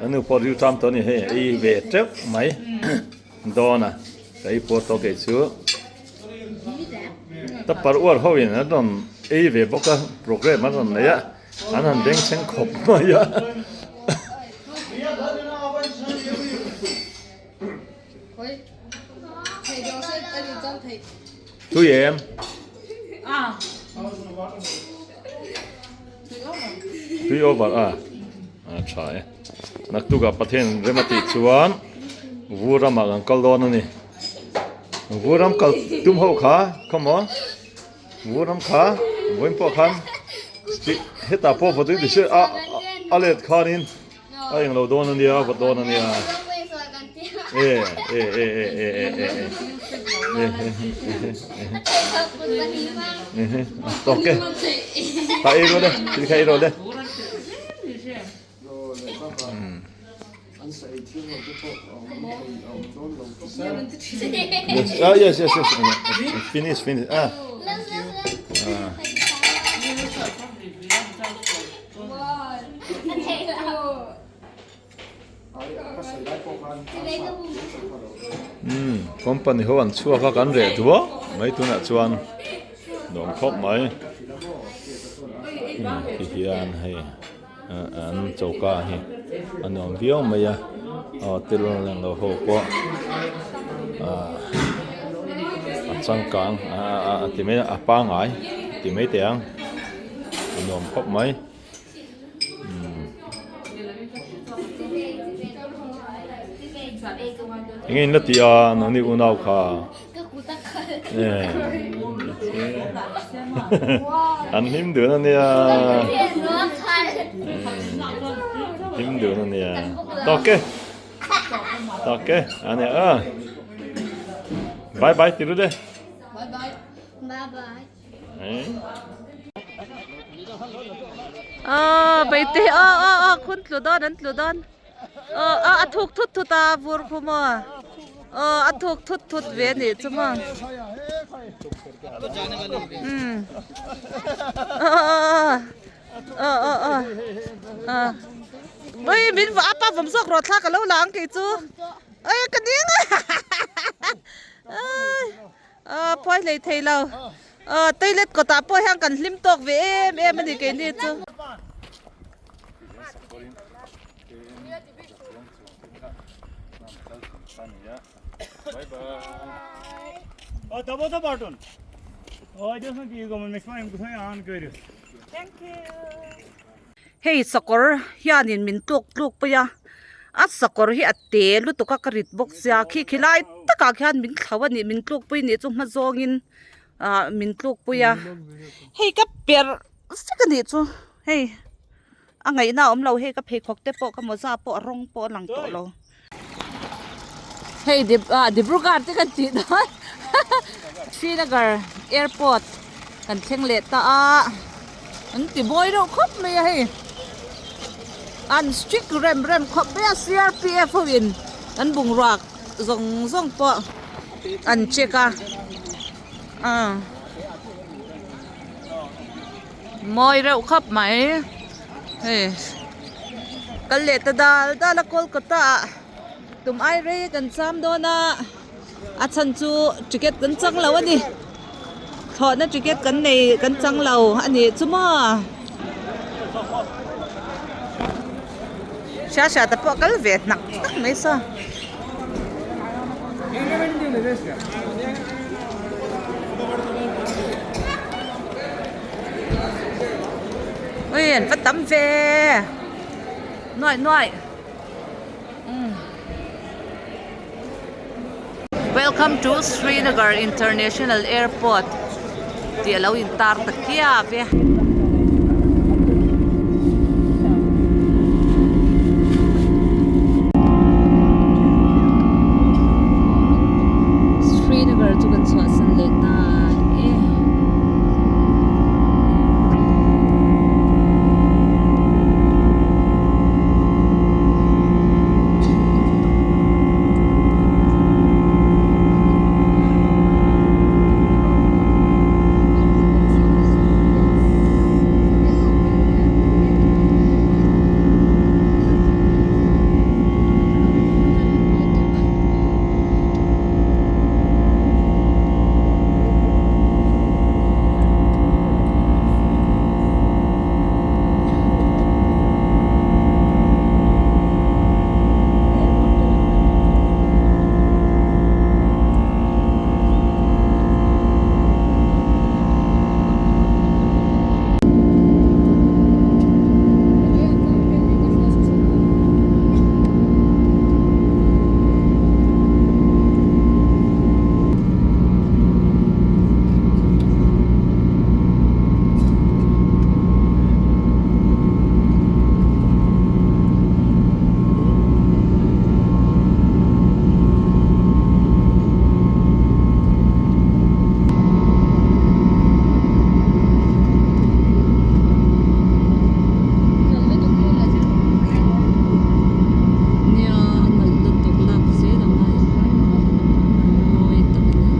A nu pawh rilṭam tawh a ni hei ei ve teuh mai dawn a ka ei pawh tawh kei chu ta par uar ho in an rawn ei ve bawk a programme an rawn nei a an han bengchheng khawp mai a. Tui em? Tui over a? A tha e. Naktukah Pathian rem a tih chuan Vu ramah kan kal dawn a ni. Vu ram kal tum ho kha come on. Vu ram kha vawiin pawh khan hetah pawh vawiin ti se a a let khanin A englo dawn a nia, a vawt dawn a nia. E e e e e e e e e Ok. Ta ei rawh le, thil kha ei rawh le. Yes, ah yes yes yes. Finish finish. Ah. Ah. Umm company ho an chhuak a kan reh duah mai tunah chuan nuam khawp mai ti hian hei an choka hi a nuam viau mai a aw tel lang lo ho pawh ah a changkang a ti mai a pangai ti mai teh ang. A nuam khawp mai. Enge in la tih a nangni unau kha. An hlim dun a nia. Hlim dun a nia. Tawk e. Tawk e. A nia a. Bye bye ti ru de. Bye bye. Bye bye. Aw beite aw aw aw khun tlu dawn an tlu dawn aw aw a thuk thut thut a vur khu maw aw a thuk thut thut ve a nih chu maw umm aw aw aw aw aw aw ui min a pa vawm zawk rawh thla ka lo la ang kei chu ui ka ding a. Aw phawi hlei thei lo. Aw toilet kawtah pawh hian kan hlim tawk ve em em a ni keini chu. Hei sakawr hianin min tluk tluk pui a a sakawr hi a te lutuk a ka rit bawk sia khi khi lai takah khian min thlo a nih min tluk pui nih chu hma zawngin ah min tluk pui a hei ka perh vek a nih chu hei a ngaihna a awm lo hei ka pheikhawk te pawh ka mawza pawh a rawng pawh a lang tawh lo. Hei Dib ah Dibrugarh te kan tih dawn Srinagar airport kan thleng leh ta a an ti mawi reuh khawp mai a hei an strict rem rem khawp mai a CRPF ho in an bungrua zawng zawng pawh an check a ah mawi reuh khawp mai hei kal leh ta dal dal a Kolkata ah tum ai rei kan cham dawn a a chhan chu ticket kan chang lo a ni thlawhna ticket kan nei kan chang lo a nih chu maw hria hria te pawh kal ve hnak hnak mai saw. Ui an va tam ve nuaih nuaih umm Welcome to Srinagar International Airport tih a lo in tar ta kiau e. Srinagar chu kan chhuahsan leh ta e. Nia a nalh lutuk lak zel ang a mawi tak a ni.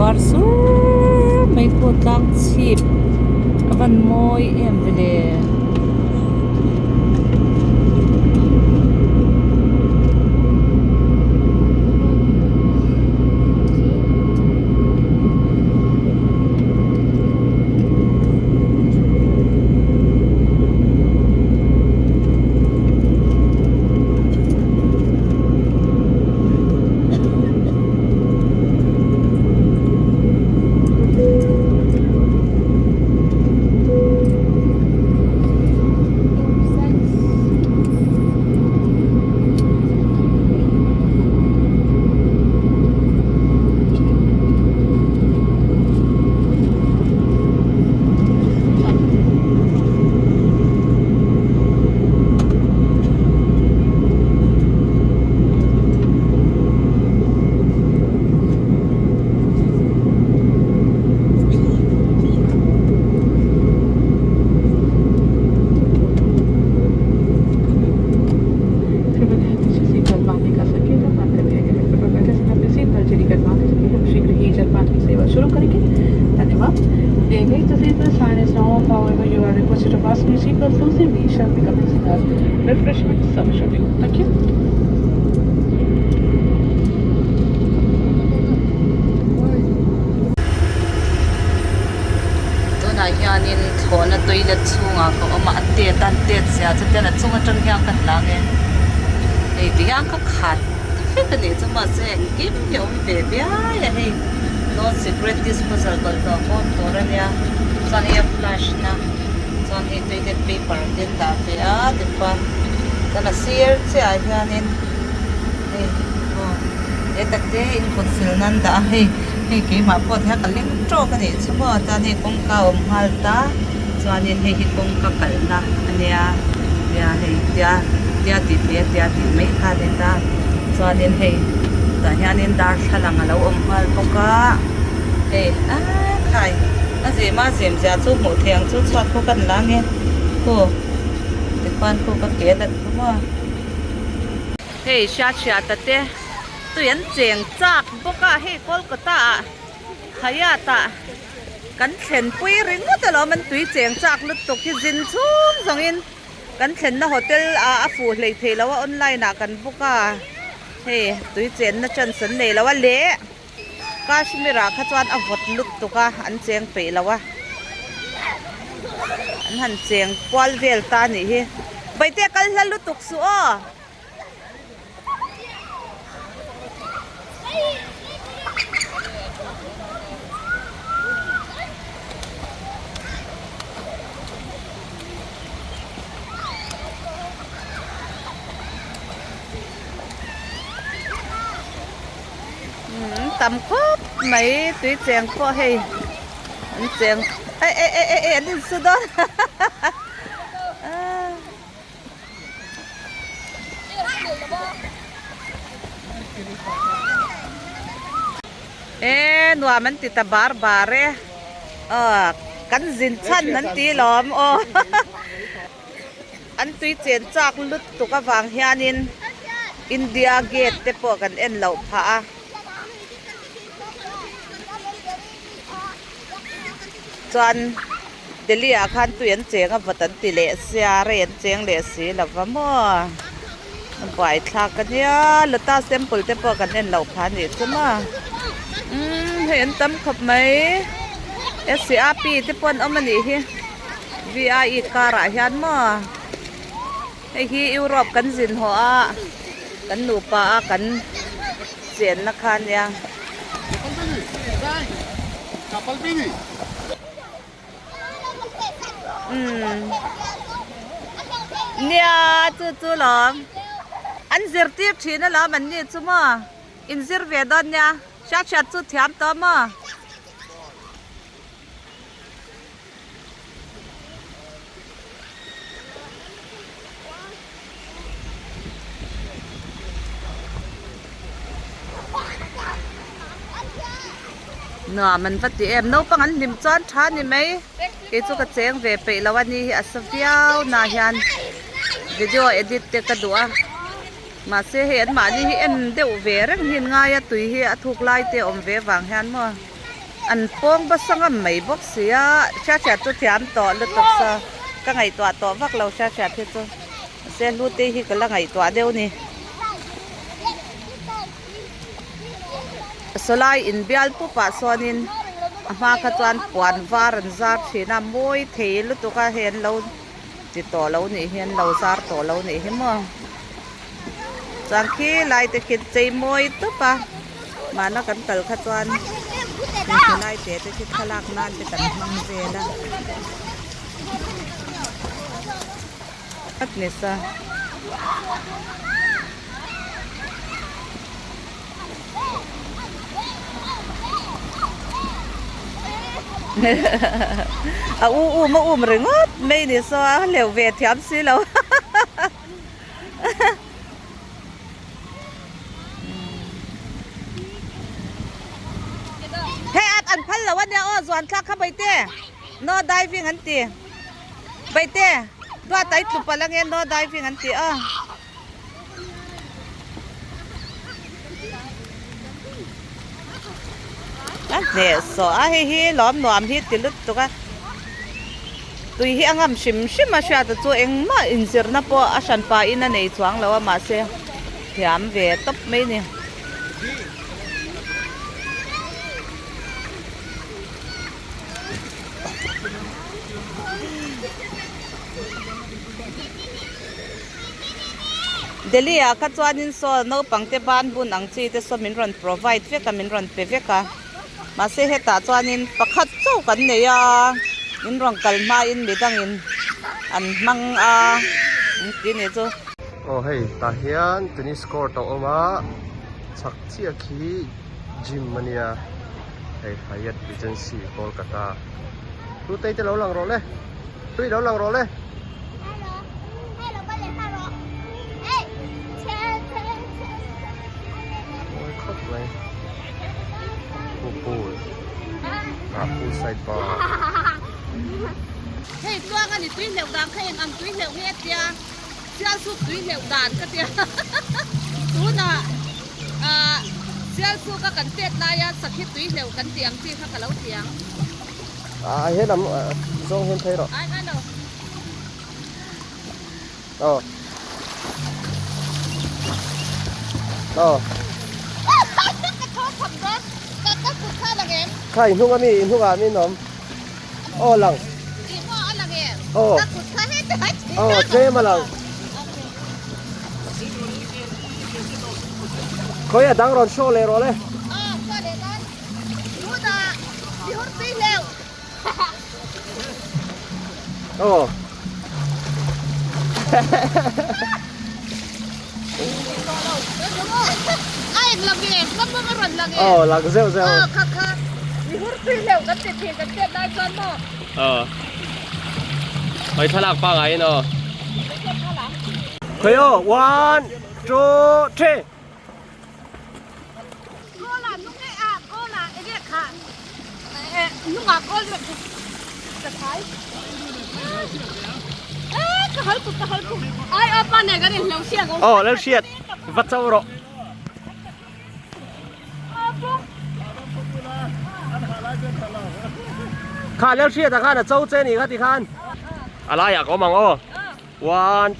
Var sur mai khu tlang chhip a van mawi em ve le. seatbelt sign is now off, however, you are requested to fasten your seatbelt closely. We shall be commencing our refreshment service shortly. Thank you. Tunah hianin thlawhna toilet chhungah ka awm a, a tet a an tet zia chu tian a chung atang hian ka hlang e. Hei ti hian ka khat vek a nih chu mahse engkim hi a awm ve viai a hei no cigarette disposal bawlhhlawh bawm tur a nia chuan hei a flush na chuan hei toilet paper te an dah ve a tichuan chuan a sir chiah ah hianin hei aw he tak te in kut sil nan dah a hei hei keimah pawh ti hian ka leng tawk a nih chu maw chuan hei kawngka a awm nghal ta chuanin hei hi kawngka kalhna a nia tia hei tia tia tih theih a tia tih mai kha a ni ta chuanin hei tah hianin darthlalang a lo awm nghal bawk a hei aaa khai a zim a zim zia chu hmuh theih ang chu chhuat khu kan la nge khu tikhuan khu ka ke dat khu maw. Hei hriat hriat a te tui an cheng chak bawk a hei Kolkata ah Hayat ah kan thlen pui ringawt alawm an tui cheng chak lutuk hi zin chhung zawng in kan thlenna hotel ah a fuh hlei thei lo a online ah kan book a hei tui chenna chance an nei lo a leh Kashmir ah kha chuan a vawt lutuk a an cheng peih lo a an han cheng kual vel ta a nih hi Bawitea kal hla lutuk suh aw. Tam khawp mai tui cheng pawh hei an cheng eh eh eh eh an insu dawn e nuam an ti ta bar bar e aw kan zin chhan an ti lawm aw an tui chen chak lutuk avang hianin India gate te pawh kan en loh phah a. Chuan Delhi ah khan tui an cheng a vawt an ti leh sia rei an cheng leh si lo va maw a buai thlak a nia lotus temple te pawh kan en loh phah a nih chu maw umm hei an tam khawp mai SCRP te pawh an awm a nih hi VIE car ah hian maw hei hi Europe kan zin haw a kan nupa a kan chenna kha a nia. Umm nia chu chu lawm an zirtir thin alawm an ni chu maw inzir ve dawn nia hriat hriat chu thiam tawh maw. Nuam an va ti em naupang an hlim chuan tha ni mai kei chu ka cheng ve peih lo a ni hi a sa viau na hian video edit te ka duh a mahse hei an mahni hi en deuh ve reng hi an ngai a tui hi a thuk lai te a awm ve vang hian maw. An pawng basa ngam mai bawk si a, hriat hriat chu thiam tawh lutuk sa ka ngaihtuah tawh vak lo hriat hriat hi chu mahse hlute hi ka la ngaihtuah deuh a ni. Sawlai inbial pupah sawnin a hma kha chuan puan var an zar thin a, mawi thei lutuk a hei an lo ti tawh lo nih hi an lo zar tawh lo nih hi maw. Chuan khi lai te khi chei mawi tawp a mahna kan kal kha chuan heng lai te te khi thlalak nan te kan hmang vel a at ni sa. A u um a um ringawt mai ni saw a hleuh ve thiam si lo. Hei at an phal lo ania aw zuan thlak kha Baite no diving an ti Baite duat ai tlu palh ange no diving an ti a. A hnehsawh a hei hi lawm nuam hi ti lutuk a. Tui hi a ngam hrim hrim a hriata chu engmah inzirna pawh a hran pahin a nei chuang lo a mahse thiam ve tawp mai a ni. Delhi ah kha chuanin saw naupang te ban bun ang chi te saw min rawn provide vek a min rawn pe vek a mahse hetah chuanin pakhat chauh kan nei a min rawn kal hmain midangin an hmang a engti ni chu. Aw hei tah hian tennis court a awm a chhak chiah khi gym a nia hei Hyatt Regency Kolkata hlutei te lo lang rawh le. Tui lo lang rawh le. Mawi khawp mai. Pool pool. Ah pool side bar. Hei tluang a ni tui hleuh dan kha eng ang tui hleuh nge tia sial suk tui hleuh dan ka tia tunah ah sial suk a kan tet laia sakhi tui hleuh kan tih ang chi kha ka lo ti ang. Ah he lam zawng hian phei rawh. Ai ngai lo. Aw. Aw. Ka tho tham dawn. Ka ka kut kha lang em? Kha i hnung ami i hnungah min awm. Aw lang. I maw a lang em? Aw. Ka kut kha heti hai thin. Aw tlem a lang. Khawi a dang rawn show leh rawh le. Aw show leh dawn. Tunah i hur tui hleuh. Aw. A eng lang nge? Ka mawng a rawn lang nge? Aw, lang zeuh zeuh. Aw, kha kha. I hur tui hleuh kan ti thin kan chet lai chuan maw? Aw. Hoi thlalak pangaiin aw. Khawi aw, one, two, three. Aw lal hriat va cho rawh. Kha lal hriat ah khan a cho che ni kha ti khan. A laiah ka awm ang aw. One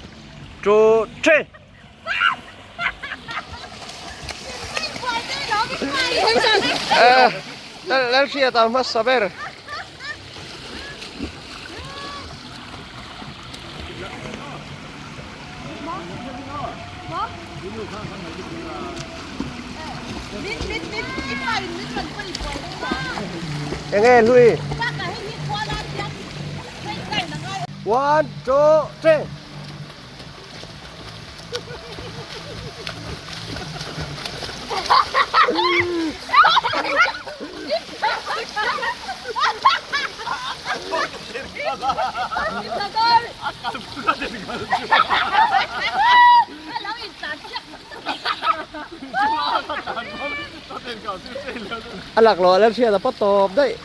two three. Lal hriat a hmasa ber. Enge hlui. One, two, three. A lak lo a la hriat a pawt tawp daih.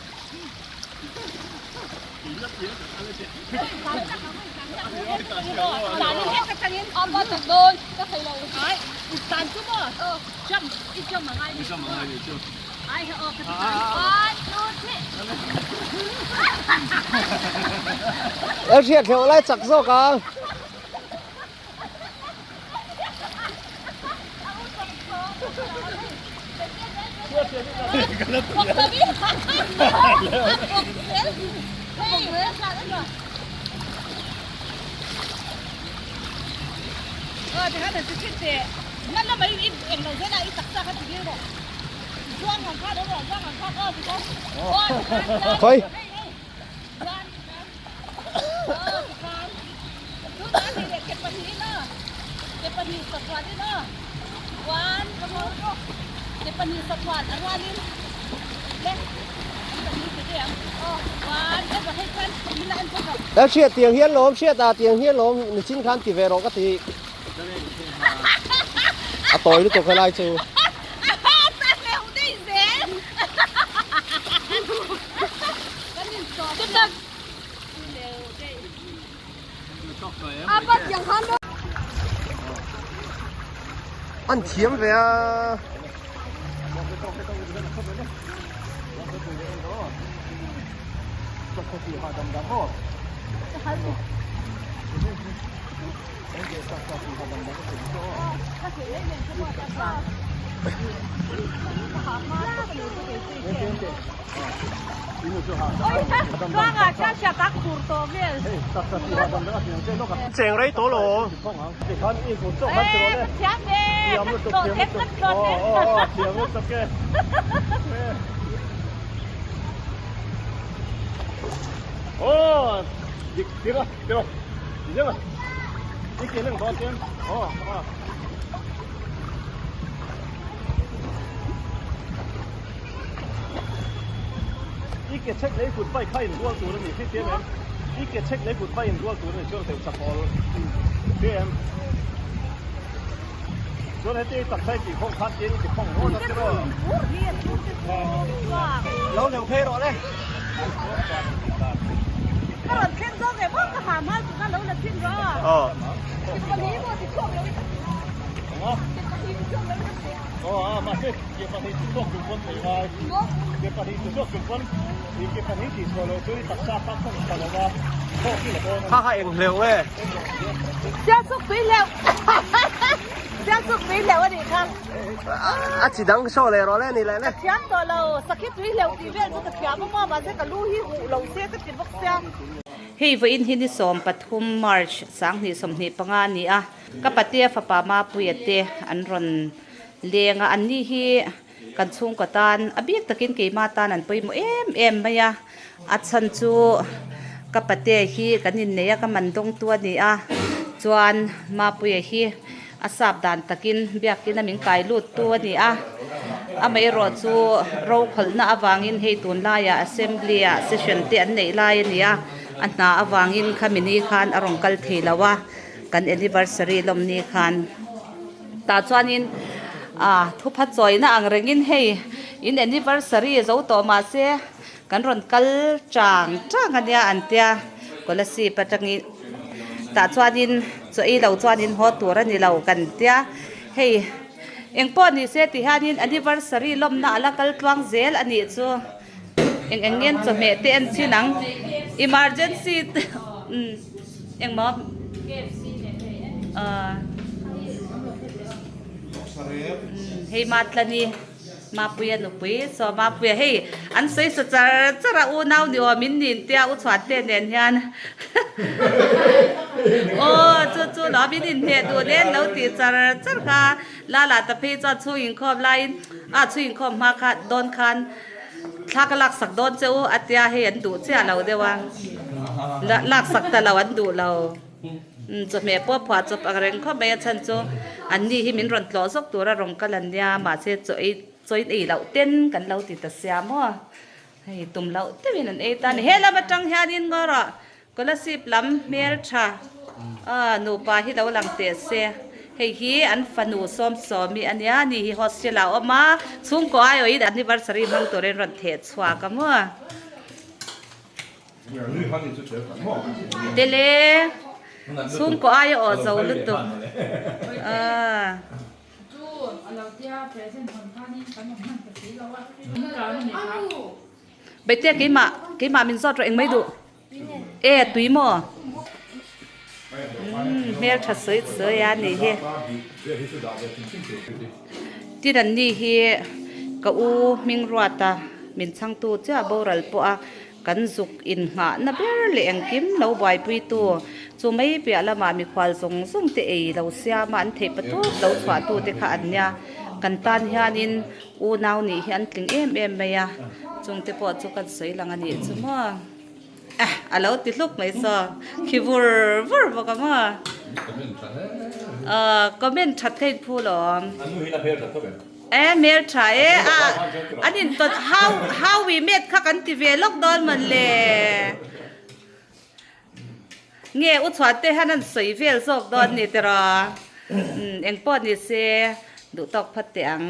Em hriat hleuh lai chak zawk ang. Khawi. Ka hriat tiang hian lawm hriat ah tiang hian lawm nichin khan ti ve rawh ka ti a tawi lutuk helai chu. An thiam ve a. Cheng rei tawh lo. I ke chhek lei kut bike kha inrual tur a ni hriat em? I ke chhek lei kut bike inrual tur a ni chuan teuh chak awl hria em? Chuan heti i taksa i tih khawng khan tiin i ti khawng rawn a tiraw? Lo neuh phei rawh le. Ka rawn thleng zawk em aw ka ha hma chu ka lo la thin rawh. Aw. Kha kha eng hleuh e. Sialsuk tui hleuh. Sialsuk tui hleuh a nih kha. A chi dang saw leh rawh le ni leh le. Ka thiam tawh lo. Sakhi tui hleuh tih vel chu ka thiam a maw mahse ka lu hi huh lo se ka ti bawk sia. Hei vawiin hi ni 13 March 2025 a ni a. Ka patea fapa Mapuia te an rawn leng a, anni hi kan chhungkaw tan a bik takin keima tan an pawimawh em em mai a, a chhan chu ka patea hi kan innei a, ka man dawngtu a ni a, chuan Mapuia hi a sap dan takin biakin a min kai lut tu a ni a, amaherawh chu rokhawlhna avangin hei tunlaiah assembly ah session te an neih lai a ni a, a hna avangin khami ni khan a rawn kal thei lo a. Kan anniversary lawm ni khan tah chuanin ah thupha chawina ang rengin hei in anniversary zo tawh mahse kan rawn kal chang chang ania an tia Kolasib atangin tah chuanin chaw ei lo chuanin haw tur a ni lo kan tia hei engpawh ni se ti hianin anniversary lawmna a la kal tluang zel a nih chu eng eng nge chawhmeh te en chin ang emergency umm. Engmaw? Hei Matlani Mapuia nupui saw Mapuia hei an sawi sa char char a unau ni awm in nin tia u chhuat te nen hian aw chu chu lo min inhneh duh nen lo tih char char kha lala ta phei chuan chhung inkhawm laiin a chhung inkhawm hma kha dawn khan Thla ka laksak dawn che u a tia hei an duh chiah lo deuh a, laksak ta lo an duh lo. Chawhmeh pawh phuah chawp ang reng khawp mai a chhan chu an ni hi min rawn tlawh zawk tura rawn kal an nia mahse chaw ei chaw in ei loh ten kan lo ti ta sia maw hei tum loh deuhin an ei ta a ni. He lam atang hianin ngaw rawh Kolasib lam hmeltha nupa hi lo lang teh se. Hei hi an fanu Sawmsawmi a nia, ni hi hostel ah a awm a, chhungkaw aiawhin anniversary hmang turin rawn theh chhuak a maw. Tele chhungkaw aia aw zo lutuk. Beitia keimah keimah min zawt rawh eng mai duh. E tui maw? Umm hmel tha sawi sawi a nih hi. Tin an ni hi ka u hming ruat a min chhangtu chiah boral pawh a kan zuk inngahna ber leh engkim lo buaipui tu chu mai piah lamah mikhual zawng zawng te ei lo siam a an theih patawp lo chhuah tu te kha an nia kan tan hianin Unau nih hi an tling em em mai a, chungte pawh chu kan sawi lang a nih chu maw. Eh, a lo ti hluk mai saw, khi vur vur bawk a maw. Aw, comment that kha in phu lawm. Eh, hmel tha e, a an in tawn how how we met kha kan ti ve lawk dawn mawn le. Nge u chhuah te hian an sawi vel zawk dawn ni tiraw? Umm engpawh ni se duh tawk phawt teh ang.